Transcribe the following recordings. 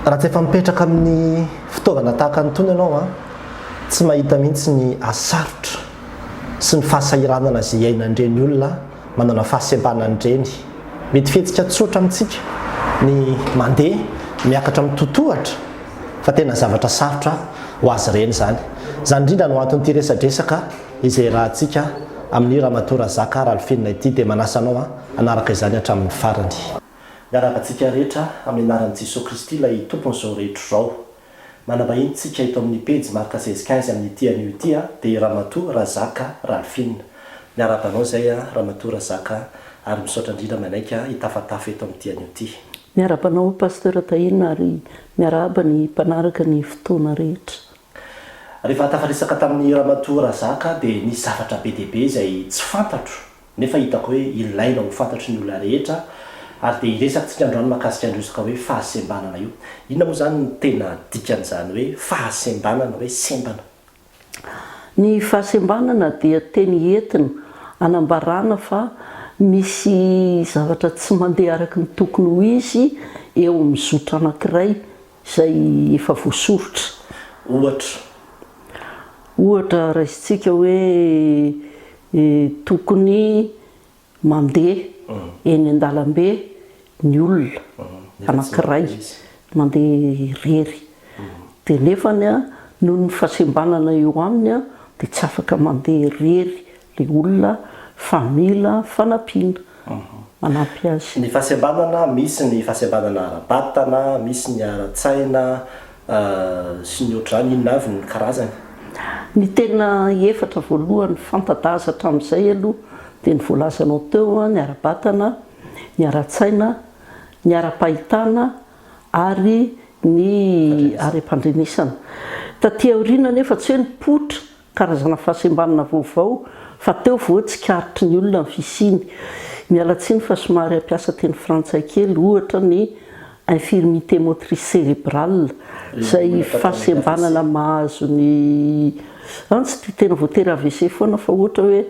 Raha tsy efa mipetraka amin'ny fitaovana tahaka an'itony ianao an, tsy mahita mihitsy ny hasarotra sy ny fahasahiranana izay iainan'ireny olona manana fahasembanana ireny. Mety fihetsika tsotra amintsika ny mandeha miakatra amin'ny totohatra fa tena zavatra sarotra ho azy ireny izany. Izany indrindra no anton'ity resadresaka izay iarahantsika amin'i Ramatoa Razaka Ralphine ity dia manasa anao hanaraka izany hatramin'ny farany. Miarahaba antsika rehetra amin'ny anaran'i Jesoa Kristy ilay Tompon'izao rehetra izao. Manambahiny tsika eto amin'ny pejy Marc 16 15 amin'ity anio ity dia i Ramatoa Razaka Ralphine. Miarahaba anao izay Ramatoa Razaka ary misaotra indrindra manaiky hitafatafa eto amin'ity anio ity. Miarahaba anao Pasteur Tahina ary miarahaba ny mpanaraka ny fotoana rehetra. Rehefa tafaresaka tamin'i Ramatoa Razaka dia nisy zavatra be dia be izay tsy fantatro Nefa hitako hoe ilaina ho fantatry ny olona rehetra ary dia hiresaka tsika androany mahakasika ny resaka hoe fahasembanana io. Inona moa izany no tena dikan'izany hoe fahasembanana, hoe sembana? Ny fahasembanana dia teny entina anambarana fa misy zavatra tsy mandeha araka ny tokony ho izy eo amin'ny zotra anankiray izay efa voasoritra. Ohatra. Ohatra raisintsika hoe tokony mandeha eny an-dalambe ny olona anankiray, mandeha irery. Dia nefany noho ny fahasembanana eo aminy dia tsy afaka mandeha irery ilay olona fa mila fanampiana manampy azy. Ny fahasembanana, misy ny fahasembanana ara-batana, misy ny ara-tsaina sy ny ohatr'izany, inona avy ny karazany? Ny tena efatra voalohany fanta-daza hatramin'izay aloha dia ny voalazanao teo, ny ara-batana, ny ara-tsaina, ny ara-pahitana ary ny ara-pandrenesana. Taty aoriana anefa tsy hoe nipoitra Karazana fahasembanana vaovao fa teo vao tsikaritry ny olona ny fisiany. Miala tsiny fa somary hampiasa teny frantsay kely, ohatra ny infirmité motrice cérébrale izay fahasembanana mahazo ny, an tsy dia tena voatery AVC foana fa ohatra hoe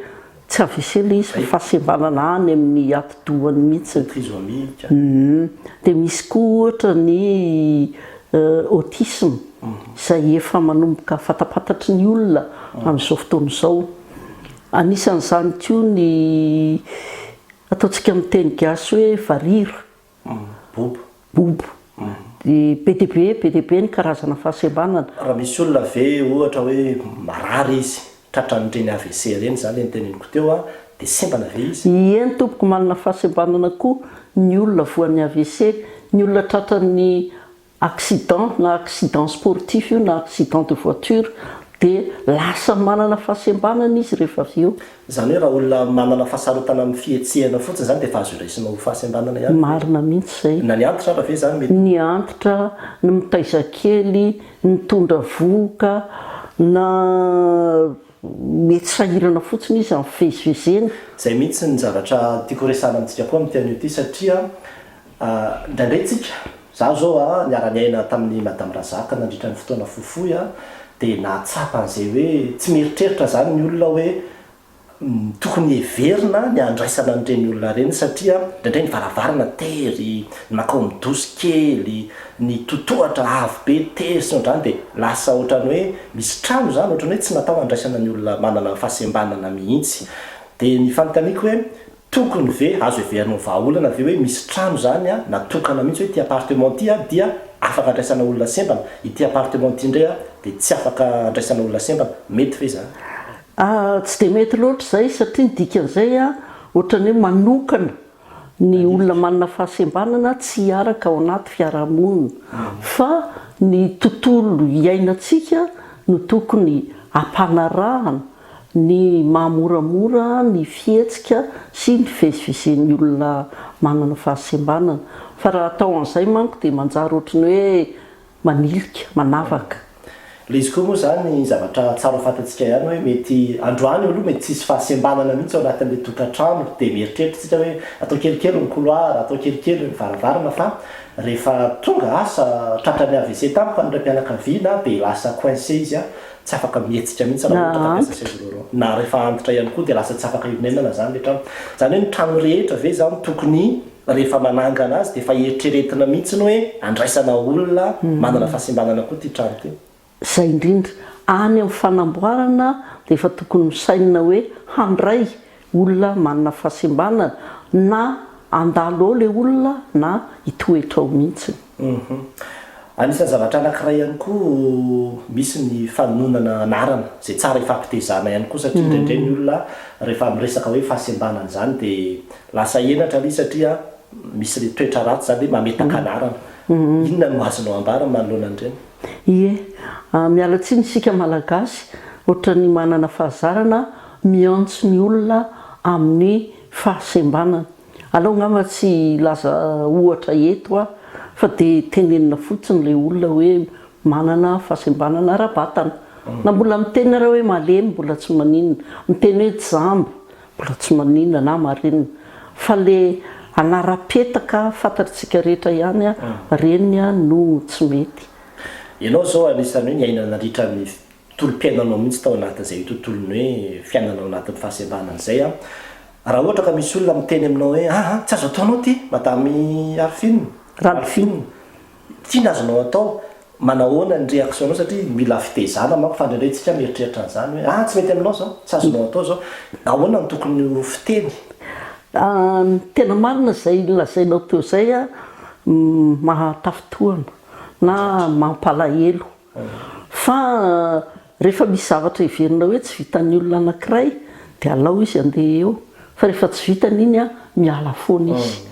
Tsy AVC ilay izy fa fahasembanana any amin'ny atidohany mihitsy. Trisomique. Dia misy koa ohatra ny autisme izay efa manomboka fantapantatry ny olona amin'izao fotoana izao. Anisan'izany koa ny ataontsika amin'ny teny gasy hoe varira. Bobo. Bobo. Dia be dia be, be dia be ny karazana fahasembanana. Raha misy olona ve ohatra hoe marary izy, tratran'ireny AVC ireny izany ilay noteneniko teo an, dia sembana ve izy? Eny tompoko, manana fahasembanana koa ny olona voan'ny AVC, ny olona tratran'ny Accident na accident sportif io na accident de voiture dia lasa manana fahasembanana izy rehefa avy eo. Izany hoe raha olona manana fahasarotana amin'ny fihetsehana fotsiny izany dia efa azo raisina ho fahasembanana ihany ve? Marina mihitsy izay. Na ny antitra ara ve izany mety ho. Ny antitra, ny mitaiza kely, ny mitondra vohoka, na mety sahirana fotsiny izy amin'ny fivezivezena. Izay mihitsy ny zavatra tiako horesahana amintsika koa amin'ity anio ity satria indraindray tsika, izaho izao a, niara-niaina tamin'i Madame Razaka nandritra ny fotoana fohifohy a, dia nahatsapa an'izay hoe tsy mieritreritra izany ny olona hoe tokony heverina ny handraisana an'ireny olona ireny satria indraindray ny varavarana tery, ny mankao amin'ny dosy kely, ny totohatra avo be tery sy ny ohatr'izany dia lasa ohatran'ny hoe misy trano izany ohatran'ny hoe tsy natao handraisana ny olona manana fahasembanana mihitsy. Dia ny fanontaniako hoe Tokony ve, azo heverina ho vahaolana ve hoe misy trano izany natokana mihitsy hoe ity appartement ity dia afaka andraisana olona sembana, ity appartement ity indray dia tsy afaka andraisana olona sembana, mety ve izany? Tsy dia mety loatra izay satria ny dikan'izay ohatran'ny hoe manokana ny olona manana fahasembanana tsy hiaraka ao anaty fiarahamonina fa ny tontolo iainantsika no tokony hampanarahana ny maha moramora ny fihetsika sy ny fivezivezen'ny olona manana fahasembanana. Fa raha atao an'izay manko dia manjary ohatry ny hoe manilika, manavaka. Ilay izy koa moa izany zavatra tsara ho fantatsika ihany hoe mety androany aloha mety tsisy fahasembanana mihitsy ao anatin'ilay tokantrano dia mieritreritra isika hoe atao kelikely ny couloir, atao kelikely ny varavarana fa rehefa tonga asa tratran'ny AVC tampoka ny raim-pianakaviana dia lasa coincé izy tsy afaka mihetsika mihitsy raha ohatra ka hampiasa chaise roulante na rehefa antitra ihany koa dia lasa tsy afaka ionenana izany ilay trano. Izany hoe ny trano rehetra ve izany tokony rehefa manangana azy dia efa eritreretina mihitsy ny hoe andraisana olona manana fahasembanana koa ity trano ity. Izay indrindra. Any amin'ny fanamboarana dia efa tokony misainina hoe handray olona manana fahasembanana na handalo ao ilay olona na hitoetra ao mihitsy. Anisan'ny zavatra anankiray ihany koa misy ny fanononana anarana izay tsara ifampitezana ihany koa satria indraindray ny olona rehefa miresaka hoe fahasembanana izany dia Lasa henatra aloha izy satria misy le toetra ratsy zany hoe mametaka anarana. Inona no azonao ambara manoloana an'ireny? Ie. Miala tsiny isika Malagasy ohatran'ny manana fahazarana miantso ny olona amin'ny fahasembanana. Aleo angamba tsy hilaza ohatra eto aho fa dia tenenina fotsiny ilay olona hoe manana fahasembanana ara-batana. Na mbola miteny ary aho hoe malemy mbola tsy maninona. Miteny hoe jamba Mbola tsy maninona na marenina fa le anaram-petaka fantatr'tsika rehetra ihany reny no tsy mety. Ianao izao anisan'ny hoe niaina nandritra ny tontolom-piainanao mihitsy tao anatin'izay tontolon'ny hoe fiainana ao anatin'ny fahasembanana izay an. Raha ohatra ka misy olona miteny aminao hoe aa tsy azo ataonao ity Madame Arfine, Ralphine, ity ny azonao atao, Manahoana ny réaction nao satria mila fitezana manko fa indraindray tsika mieritreritra an'izany hoe ah tsy mety aminao zao, tsy azonao atao zao. Ahoana no tokony ho fiteny? Ny tena marina izay lazainao teo izay mahatafintohina na mampalahelo fa rehefa misy zavatra heverina hoe tsy vitan'ny olona anankiray dia alao izy handeha eo fa rehefa tsy vitany iny miala foana izy.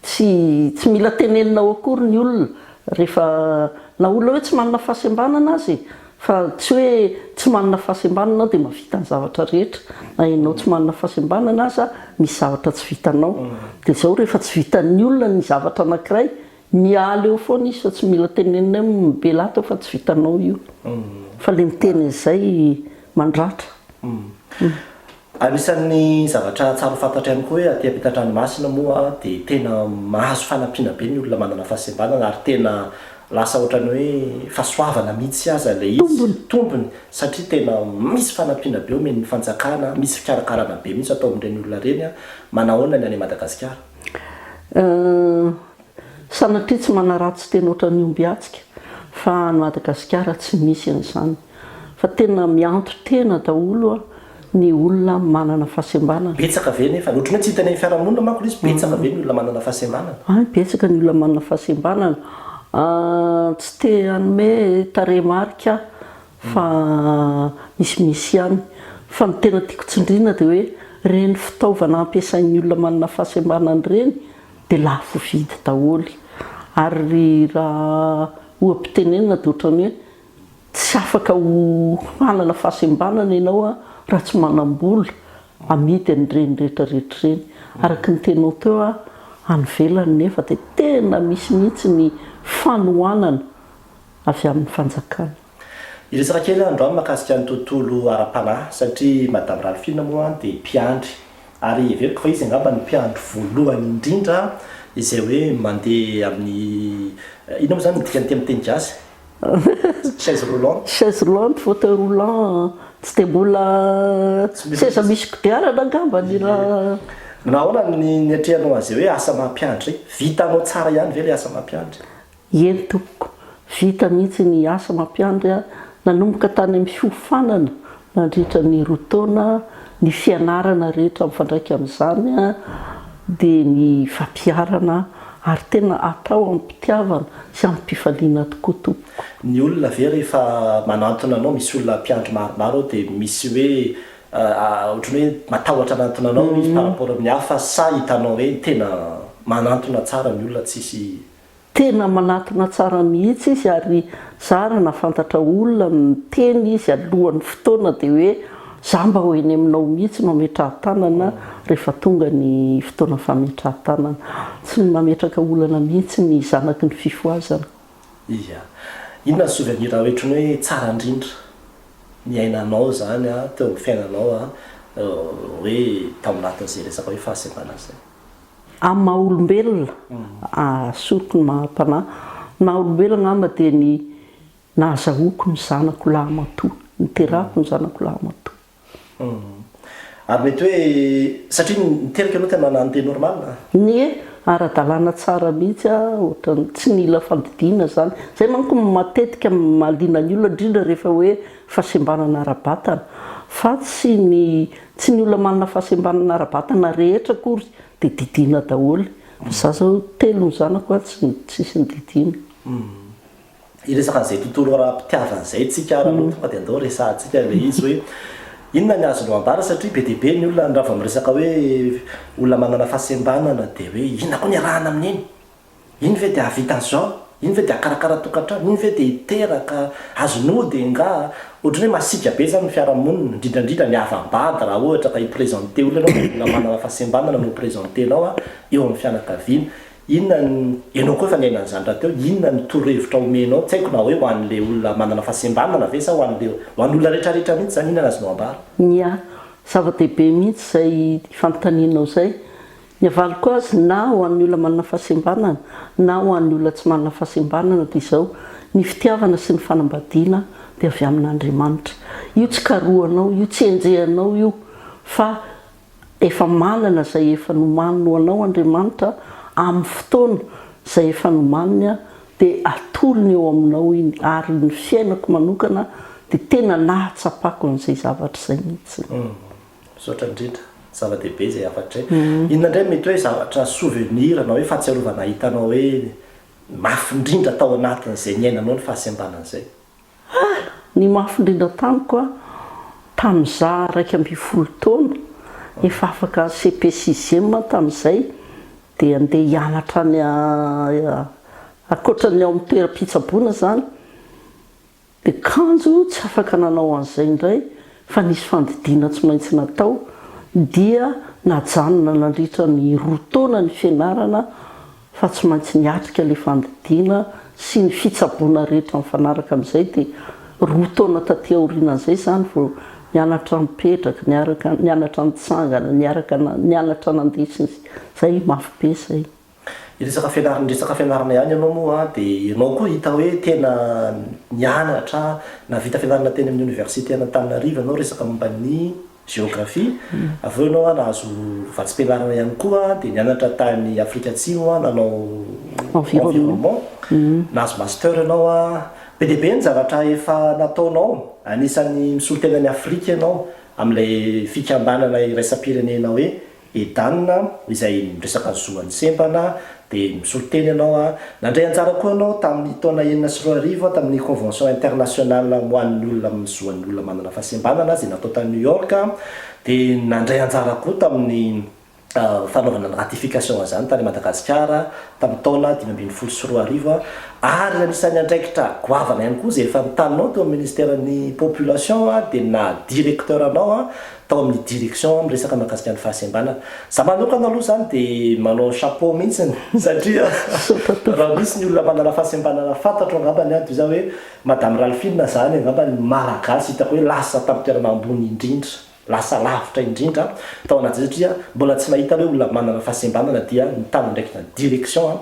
Tsy tsy mila tenenina ao akory ny olona rehefa na olona hoe tsy manana fahasembanana aza e! Fa tsy hoe tsy manana fahasembanana aho dia mahavita ny zavatra rehetra, na ianao tsy manana fahasembanana aza misy zavatra tsy vitanao. Dia izao rehefa tsy vitan'ny olona ny zavatra anankiray, miala eo foana izy fa tsy mila tenenina hoe mibelaha teo fa tsy vitanao io. Fa ilay miteny an'izay mandratra. Anisan'ny zavatra tsara ho fantatra ihany koa hoe aty ampitan-dranomasina moa dia tena mahazo fanampiana be ny olona manana fahasembanana ary tena lasa ohatran'ny hoe fahasoavana mihitsy aza ilay izy, tombony, satria tena misy fanampiana be omen'ny fanjakana, misy fikarakarana be mihitsy atao amin'ireny olona ireny, manahoana ny any Madagasikara? Sanatria tsy manaratsy tena ohatran'ny omby atsika fa any Madagasikara tsy misy an'izany fa tena mianto-tena daholo ny olona manana fahasembanana. Betsaka ve nefa? Ohatran'ny hoe tsy hita eny amin'ny fiarahamonina manko ilay izy, betsaka ve ny olona manana fahasembanana? Hay, betsaka ny olona manana fahasembanana. Tsy te hanome tarehimarika aho fa misimisy ihany. Fa ny tena tiako tsindriana dia hoe ireny fitaovana ampiasain'ny olona manana fahasembanana ireny dia lafo vidy daholo. Ary raha oha-pitenenana dia ohatran'ny hoe Tsy afaka ho hanana fahasembanana ianao raha tsy manam-bola amidy an'ireny rehetra rehetra ireny. Araka ny teninao teo, any ivelany nefa dia tena misy mihitsy ny fanohanana avy amin'ny fanjakana. Hiresaka kely aho androany mahakasika ny tontolo ara-panahy satria Madame Ralphine moa dia mpiandry ary heveriko fa izy angamba no mpiandry voalohany indrindra izay hoe mandeha amin'ny, inona moa izany ny dikan'ity amin'ny teny gasy? Chaise roulante. Chaise roulante, fauteuil roulant, tsy dia mbola seza misy kodiarana angamba ny raha. Nahoana ny niatrehanao an'izay hoe asa mampiandry izay? Vitanao tsara ihany ve ilay asa mampiandry? Eny tompoko, vita mihitsy ny asa mampiandry a, nanomboka tany amin'ny fiofanana nandritra ny roa taona, ny fianarana rehetra mifandraika amin'izany dia ny fampiharana ary tena atao amim-pitiavana sy amim-pifaliana tokoa tompoko. Ny olona ve rehefa manantona anao, misy olona mpiandry maromaro ao dia misy hoe ohatran'ny hoe matahotra hanantona anao izy par rapport amin'ny hafa sa hitanao hoe tena manantona tsara ny olona tsisy Tena manatona tsara mihitsy izy ary za raha nahafantatra olona niteny izy alohan'ny fotoana dia hoe za mba ho eny aminao mihitsy no ametrahan-tanana rehefa tonga ny fotoana fametrahan-tanana. Tsy mametraka olana mihitsy ny zanaky ny fifohazana. Ia. Inona ny souvenir ohatran'ny hoe tsara indrindra niainanao izany teo amin'ny fiainanao hoe tao anatin'izay resaka hoe fahasembanana izay? Amin'ny maha olombelona, asoriko ny maha mpanahy, ny maha olombelona angamba dia ny nahazahoako ny zanako lahimatoa, niterahako ny zanako lahimatoa. Ary mety hoe satria niteraka ianao tena nandeha normal? Nie, ara-dalàna tsara mihitsy aho, ohatran'ny tsy nila fandidiana izany. Izay manko no matetika mahaliana ny olona, indrindra rehefa hoe fahasembanana ara-batana. Fa tsy ny tsy ny olona manana fahasembanana ara-batana rehetra akory dia didiana daholo. Fa za zao telo ny zanako tsy tsisy nididiana. Hiresaka an'izay tontolo ara-pitiavana izay tsika ary aloha tonga dia andao resahantsika ilay izy hoe inona ny azonao ambara satria be dia be ny olona raha vao miresaka hoe olona manana fahasembanana dia hoe inona koa ny iarahana amin'iny? Iny ve dia hahavita an'izao? Iny ve dia hakarakara tokantrano? Iny ve dia hiteraka? Azon'ody angaha? Ohatran'ny hoe masiaka be izany ny fiarahamonina, indrindra indrindra ny havam-bady raha ohatra ka hi-presenter olona ianao dia olona manana fahasembanana no ho-presenter-nao eo amin'ny fianakaviana. Inona ny, ianao koa efa niaina an'izany rahateo, inona ny torohevitra omenao, tsy haiko na hoe ho an'ilay olona manana fahasembanana ve sa ho an'ilay, ho an'ny olona rehetrarehetra mihitsy izany, inona no azonao ambara? Ny ahy, zava-dehibe mihitsy izay fanontanianao izay. Ny havaliko azy na ho an'ny olona manana fahasembanana na ho an'ny olona tsy manana fahasembanana dia izao, ny fitiavana sy ny fanambadiana dia avy amin'Andriamanitra. Io tsy karohanao io, tsy enjehanao io fa Efa manana izay efa nomaniny ho anao Andriamanitra amin'ny fotoana izay efa nomaniny dia atolony eo aminao iny ary ny fiainako manokana dia tena nahatsapako an'izay zavatra izay mihitsy. Misaotra indrindra. Zava-dehibe izay hafatra izay. Inona indray no mety hoe zavatra souvenir na hoe fahatsiarovana hitanao hoe mafy indrindra tao anatin'izay niainanao ny fahasembanana izay? Ah! Ny mafy indrindra tamiko a, tamin'izaho 11 taona, efa afaka CP sixième aho tamin'izay, dia andeha hianatra any ankoatra ny ao amin'ny toeram-pitsaboana izany, dia kanjo tsy afaka nanao an'izay indray fa nisy fandidiana tsy maintsy natao, dia najanona nandritra ny roa taona ny fianarana fa tsy maintsy niatrika ilay fandidiana sy ny fitsaboana rehetra mifanaraka amin'izay dia roa taona taty aorianan'izay izany vao nianatra nipetraka, niaraka nianatra nitsangana, niaraka nianatra nandeha sy ny sisa Izay mafy be izay. Hiresaka fianarana resaka fianarana ihany ianao moa dia ianao koa hita hoe tena nianatra, nahavita fianarana teny amin'ny oniversite an'Antananarivo ianao resaka momba ny Géographie, avy eo ianao nahazo vatsim-pianarana ihany koa dia nianatra tany Afrika Atsimo nanao environnement, nahazo master ianao, be dia be ny zavatra efa nataonao, anisan'ny misolo tena an'i Afrika ianao amin'ilay fikambanana iraisam-pirenena hoe Edan, izay miresaka ny zo an'ny sembana, dia misolo tena ianao an. Nandray anjara koa ianao tamin'ny taona 2006 tamin'ny Convention internationale ho an'ny olona amin'ny zo an'ny olona manana fahasembanana izay natao tany New York, dia nandray anjara koa tamin'ny fanaovana ny ratification an'izany tany Madagasikara tamin'ny taona 2015 ary anisan'ny andraikitra goavana ihany koa izay efa notaninao teo amin'ny ministeran'ny population dia ny naha directeur anao tao amin'ny direction miresaka mahakasika ny fahasembanana. Za manokana aloha zany dia manao chapeau mihitsiny satria raha misy ny olona manana fahasembanana fantatro angambany an, toy izany hoe Madame Ralphine zany angamba ny Malagasy hitako hoe lasa tamin'ny toerana ambony indrindra, lasa lavitra indrindra tao anatin'izay satria mbola tsy nahita hoe olona manana fahasembanana dia nitana andraikitra direction an,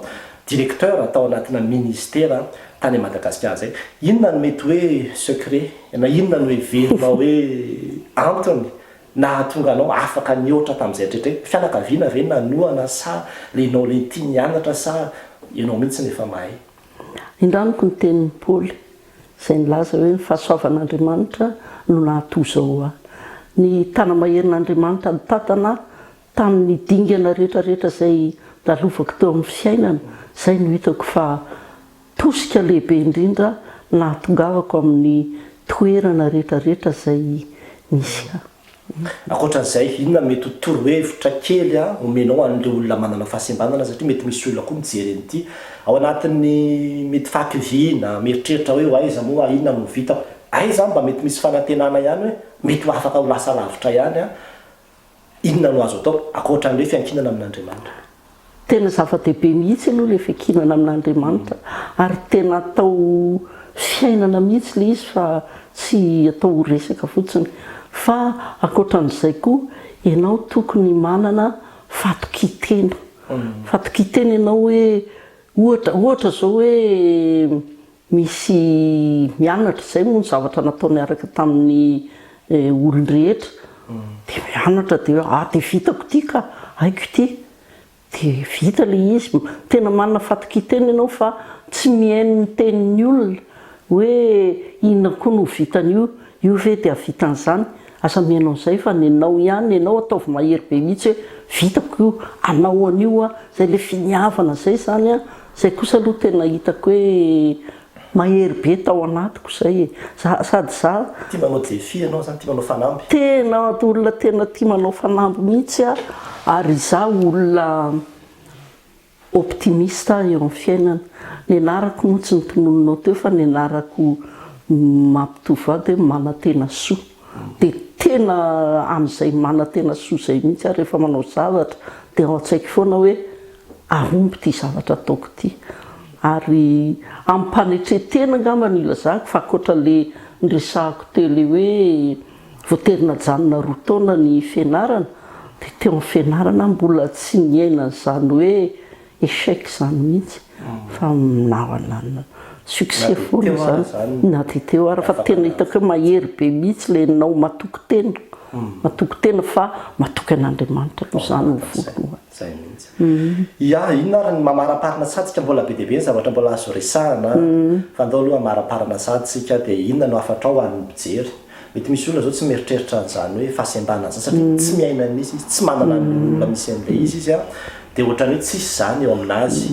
directeur tao anatina ministera tany Madagasikara zay. Inona no mety hoe secret na inona no heverinao hoe antony nahatonga anao afaka nihoatra tamin'izay hatreto hoe fianakaviana ve nanohana sa le ianao le tia nianatra sa ianao mihitsy no efa mahay? Indramiko ny tenin'i Paoly izay nilaza hoe ny fahasoavan'Andriamanitra no nahatoa izao ahy. Ny tana-maherin'Andriamanitra nitantana ahy Tamin'ny dingana rehetra rehetra izay lalovako teo amin'ny fiainana, izay no hitako fa tosika lehibe indrindra nahatongavako amin'ny toerana rehetra rehetra izay nisy ahy. Ankoatra an'izay, inona no mety ho torohevitra kely omenao an'ireo olona manana fahasembanana satria mety misy olona koa mijery an'ity ao anatin'ny mety fahakiviana, mieritreritra hoe ho aiza moa aho, inona no ho vitako, aiza aho mba mety misy fanantenana ihany hoe mety ho afaka ho lasa lavitra ihany aho. Inona no azo atao ankoatra ny hoe fiankinana amin'Andriamanitra? Tena zava-dehibe mihitsy aloha ilay fiankinana amin'Andriamanitra ary tena atao fiainana mihitsy ilay izy fa tsy atao ho resaka fotsiny. Fa ankoatran'izay koa, ianao tokony manana fatokian-tena. Fatokian-tena ianao hoe ohatra, ohatra izao hoe misy mianatra, izay moa ny zavatra natao niaraka tamin'ny olon-drehetra, dia mianatra dia hoe ah dia vitako ity ka, haiko ity. Dia vita ilay izy. Tena manana fatokian-tena ianao fa tsy mihaino ny tenin'ny olona hoe inona koa no ho vitan'io, io ve dia hahavita an'izany. Aza mihaino an'izay fa nenao ihany, nenao ataovy mahery be mihitsy hoe vitako io, hanao an'io aho. Izay ilay finiavana izay izany an, izay kosa aloha tena hitako hoe Mahery be tao anatiko zay e! Za sady za. Tia manao défi ianao zany, tia manao fanamby. Tena olona tena tia manao fanamby mihitsy aho ary izaho olona optimiste eo amin'ny fiainana. Ny anarako moa tsy notononinao teo fa ny anarako mampitovy ahy dia manantena soa. Dia tena amin'izay manantena soa izay mihitsy aho rehefa manao zavatra dia ao an-tsaiko foana hoe Ahomby ity zavatra ataoko ity. Ary amim-panetren-tena angamba no ilazako fa ankoatra ilay niresahako teo ilay hoe voatery najanona roa taona ny fianarana dia teo amin'ny fianarana aho mbola tsy niaina an'izany hoe échec izany mihitsy fa na succès foana izany na dia teo ara fa tena hitako hoe mahery be mihitsy ilay ianao matoky tena matoky tena fa matoky an'Andriamanitra aloha izany no voalohany. Zay mihitsy. Ya, inona ary ny mamaraparana sady tsika mbola be dia be ny zavatra mbola azo resahana fa andao aloha hamaraparana sady tsika dia inona no hafatrao ho an'ny mpijery? Mety misy olona zao tsy mieritreritra an'izany hoe fahasembanana izany satria tsy miaina an'ilay izy, tsy manana an'ilay olona misy an'ilay izy izy an, dia ohatran'ny hoe tsisy izany eo aminazy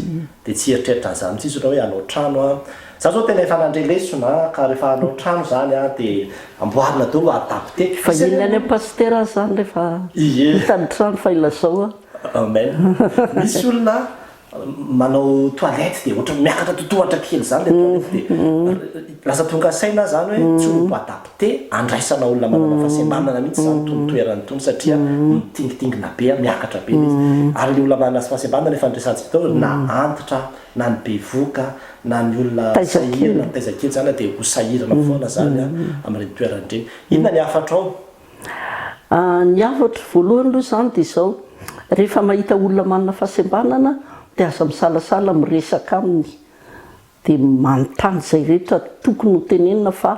dia tsy hieritreritra an'izany mihitsy izy ohatra hoe hanao trano an, za zao tena efa nandre lesona ka rehefa hanao trano izany an dia Amboarina daholo adapter. Vahiny any am pasitera aza zany rehefa hita ny trano fa ilazao a. Amen. Misy olona manao toilette dia ohatran'ny miakatra totohatra kely zany le toilette dia lasa tonga saina aho zany hoe tsy ho adapter andraisana olona manana fahasembanana mihitsy zany itony toerana itony satria mitingitingina be miakatra be le izy ary le olona manana fahasembanana efa niresahantsika teo na antitra na ny bevoka na ny olona sahirana mitaiza kely zany dia ho sahirana foana zany amin'ireny toerana ireny. Inona ny hafatrao? Ny hafatro voalohany aloha izany dia izao, rehefa mahita olona manana fahasembanana dia aza misalasala miresaka aminy, dia manontany izay rehetra tokony ho tenenina fa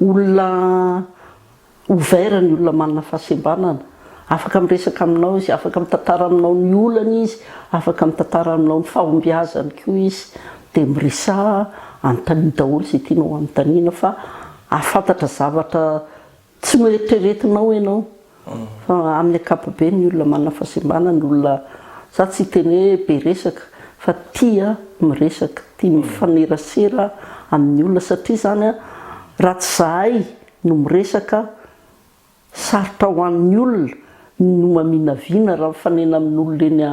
olona Ouvert ny olona manana fahasembanana. Afaka miresaka aminao izy, afaka mitantara aminao ny olany izy, afaka mitantara aminao ny fahombiazany koa izy. Dia miresaha, anontanio daholo izay tianao hanontaniana fa hahafantatra zavatra tsy noeritreretinao ianao. Fa amin'ny ankapobeny ny olona manana fahasembanana, olona, za tsy hiteny hoe be resaka fa tia miresaka, tia mifanerasera amin'ny olona satria izany raha tsy zahay no miresaka, sarotra ho an'ny olona no maminavina raha mifanena amin'olona eny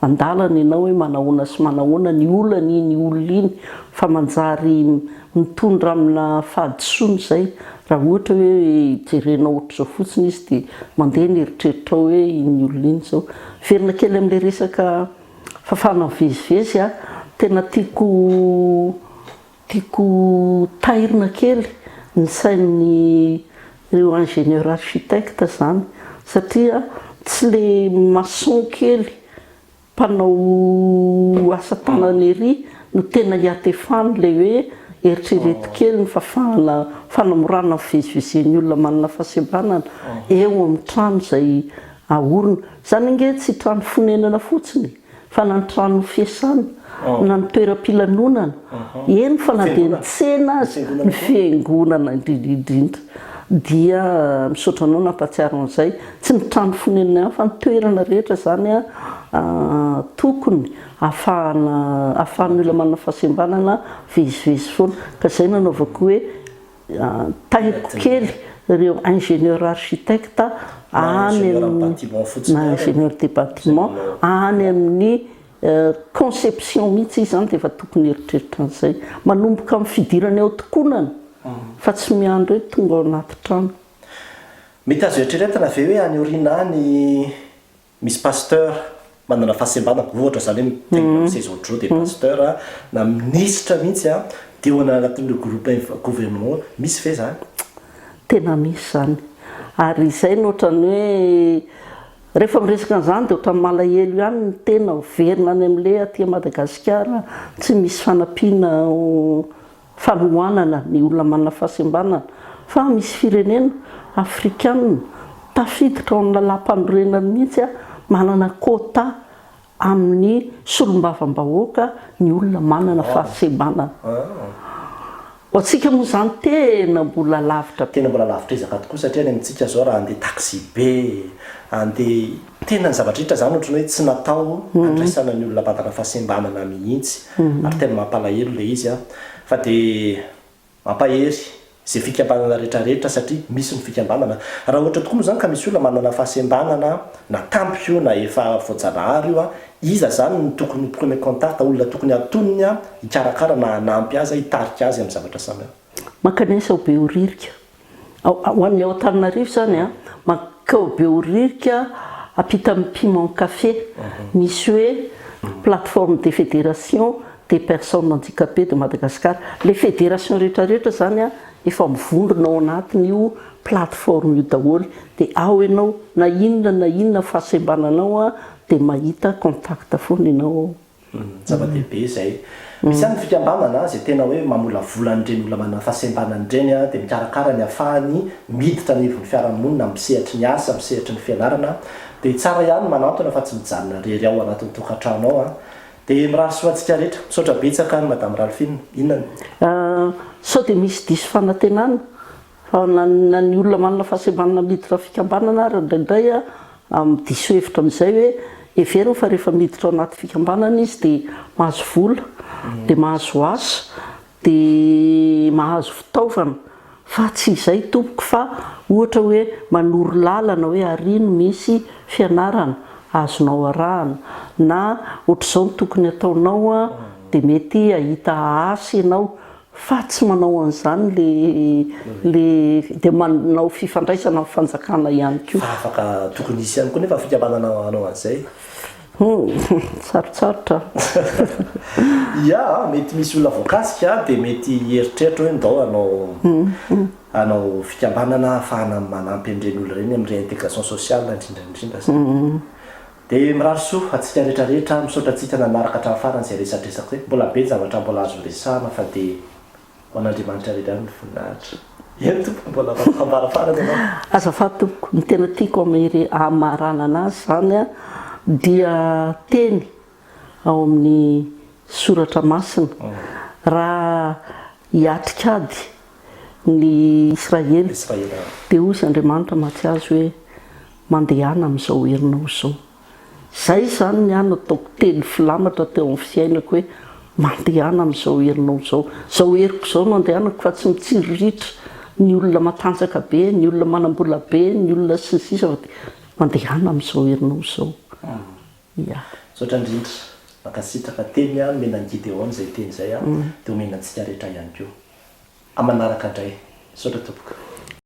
an-dalana ianao hoe manahoana sy manahoana ny olana iny olona iny fa manjary mitondra amina fahadisoana izay raha ohatra hoe jerenao ohatr'izao fotsiny izy dia mandeha ny eritreritrao hoe iny olona iny izao. Miverina kely amin'ilay resaka fahafahana mivezivezy a, tena tiako Tiako tairina kely ny sain'ny ireo ingénieur architecte zany satria tsy le maçon kely mpanao asa tanana ery no tena hiatefany le hoe eritrereto kely ny fafahana fanamorana ny fivezivezen'ny olona manana fahasembanana eo amin'ny trano izay ahorina. Izany ange tsy trano fonenana fotsiny e! Fa na ny trano fiasana, na ny toeram-pilanonana, eny fa na dia ny tsena aza, ny fiangonana indrindra indrindra. Dia misaotra anao nampahatsiaro an'izay. Tsy ny trano fonenana ihany fa ny toerana rehetra izany tokony ahafahana ahafahan'ny olona manana fahasembanana mivezivezy foana. Ka izay no nanaovako hoe Tairiko kely ireo ingénieur architecte any amin'ny na ingénieur des bâtiments any amin'ny conception mihitsy izy izany dia efa tokony hieritreritra an'izay. Manomboka amin'ny fidirana eo an-tokonana fa tsy miandry hoe tonga ao anaty trano. Mety azo eritreretina ve hoe any aoriana any Misy pasteur manana fahasembanana, ohatra zany hoe mitaingina amin'ny seza ohatr'izao dia pasteur na minisitra mihitsy an, Dia ao anatin'ireo groupe gouvernement misy ve izany? Tena misy izany. Ary izay no ohatran'ny hoe rehefa miresaka an'izany dia ohatran'ny malahelo ihany ny tena, miverina any amin'ilay aty Madagasikara tsy misy fanampiana fanohanana ny olona manana fahasembanana fa misy firenena afrikana tafiditra ao amin'ny lalàmpanorenany mihitsy manana quota amin'ny solombavambahoaka ny olona manana fahasembanana. Ho antsika moa izany tena mbola lavitra be. Tena mbola lavitra ezaka tokoa satria any amintsika izao raha handeha taxi be, handeha, tena ny zavatra rehetra izany ohatran'ny hoe tsy natao handraisana ny olona manana fahasembanana mihitsy ary tena mampalahelo ilay izy an! Fa dia Mampahery izay fikambanana rehetra rehetra satria misy ny fikambanana. Raha ohatra tokoa moa izany ka misy olona manana fahasembanana na tampoka io na efa voajanahary io an, iza izany no tokony ho premier contact, olona tokony hatoniny an, hikarakara na hanampy azy, hitarika azy amin'ny zavatra samihafa. Mankanesa ao Behoririka. Ho an'ny ao Antananarivo izany an, mankao Behoririka ampitan'ny Piment Café, misy hoe plateforme des fédérations des personnes handicapées de Madagascar. Ilay fédération rehetra rehetra izany an, efa mivondrona ao anatin'io plateforme io daholo. Dia ao ianao na inona na inona fahasembananao an, dia mahita contact foana ianao ao. Zava-dehibe izay. Misy ihany ny fikambanana izay tena hoe mamolavola an'ireny olona manana fahasembanana ireny dia mikarakara ny hahafahany miditra anivon'ny fiarahamonina amin'ny sehatry ny asa, amin'ny sehatry ny fianarana. Dia tsara ihany ny manantona fa tsy mijanona irery ao anatin'ny tokantrano ao. Dia mirary soa antsika rehetra. Misaotra betsaka an'i Madame Ralphine. Inona ny. Sao dia misy diso fanantenana fa na ny olona manana fahasembanana miditra fikambanana ary indraindray diso hevitra amin'izay hoe heveriny fa rehefa miditra ao anaty fikambanana izy dia mahazo vola, dia mahazo asa, dia mahazo fitaovana fa tsy izay tompoko fa ohatra hoe manoro lalana hoe ary no misy fianarana azonao arahana na ohatr'izao no tokony ataonao dia mety hahita asa ianao fa tsy manao an'izany le le dia manao fifandraisana amin'ny fanjakana ihany koa. Fa afaka tokony hisy ihany koa nefa fikambanana hanao an'izay. Humm, sarotsarotra an. Ya, mety misy olona voakasika dia mety hieritreritra hoe ndao hanao hanao fikambanana ahafahana manampy an'ireny olona ireny amin'ny réintégration sociale indrindra indrindra izany. Dia mirary soa antsika rehetra rehetra, misaotra antsika nanaraka hatramin'ny farany izay resadresaka izay. Mbola be ny zavatra mbola azo resahana fa dia Ho an'Andriamanitra irery ihany ny voninahitra. Eny tompoko, mbola manao fambara farany ianao. Azafady tompoko, ny tena tiako hamaranana azy izany dia teny ao amin'ny soratra masina, raha hiatrika ady ny Israely dia hoy Andriamanitra mantsy azy hoe mandehana amin'izao herinao izao. Zay izany ny ahy no ataoko teny filamatra teo amin'ny fiainako hoe mandehana amin'izao herinao izao. Izao heriko izao no andehanako fa tsy mitsiriritra ny olona matanjaka be, ny olona manam-bola be, ny olona sy ny sisa fa dia mandehana amin'izao herinao izao. Ya. Misaotra indrindra. Mankasitraka. Teny nomena an'i Gideon izay teny izay dia omena antsika rehetra ihany koa. Amin'ny manaraka indray. Misaotra tompoko.